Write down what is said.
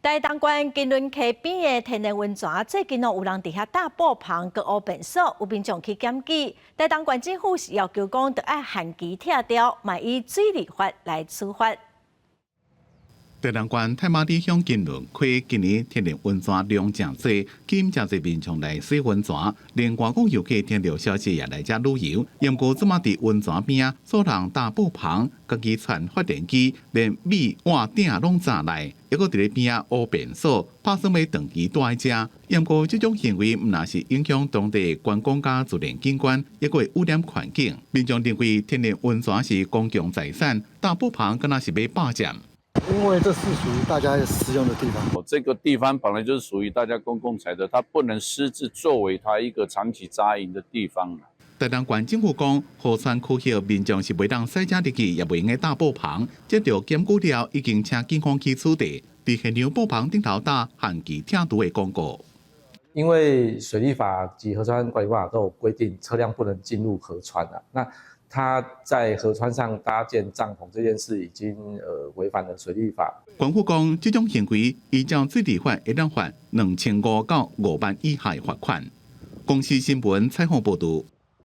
台東縣金崙溪邊的天然溫泉，最近哦有人佇遐搭布棚閣烏便所，有民眾去檢舉。台東縣政府是要求講，著愛限期拆掉，嘛依水利法來處罰。台東縣太馬里鄉金崙溪今年天然溫泉量誠濟，吸引誠濟民眾來洗溫泉，連外國遊客聽著消息也來遮旅遊。毋過這馬佇溫泉邊仔，做人搭布棚，家己串發電機，連米碗鼎攏紮來，猶閣佇咧邊仔烏便所，拍算欲長期蹛佇遮。毋過這種行為毋但是影響當地觀光佮自然景觀，猶閣會污染環境。民眾認為天然溫泉是公共財產，搭布棚敢若是欲霸佔。因為這是屬於大家使用的地方。這個地方本來就是屬於大家公共財的，它不能私自作為它一個長期紮營的地方。台東縣政府講，河川區域民眾是袂當駛車入去，也袂用得搭布棚。接著檢舉了，已經請警方去處理。佇現場布棚頂頭搭限期拆除的廣告。因為水利法及河川管理辦法都有規定，車輛不能進入河川啊。那他在河川上搭建帳篷這件事已經違反了水利法。縣府講，這種行為依照水利法會當罰2500到5萬以下的罰款。公視新聞採訪報導。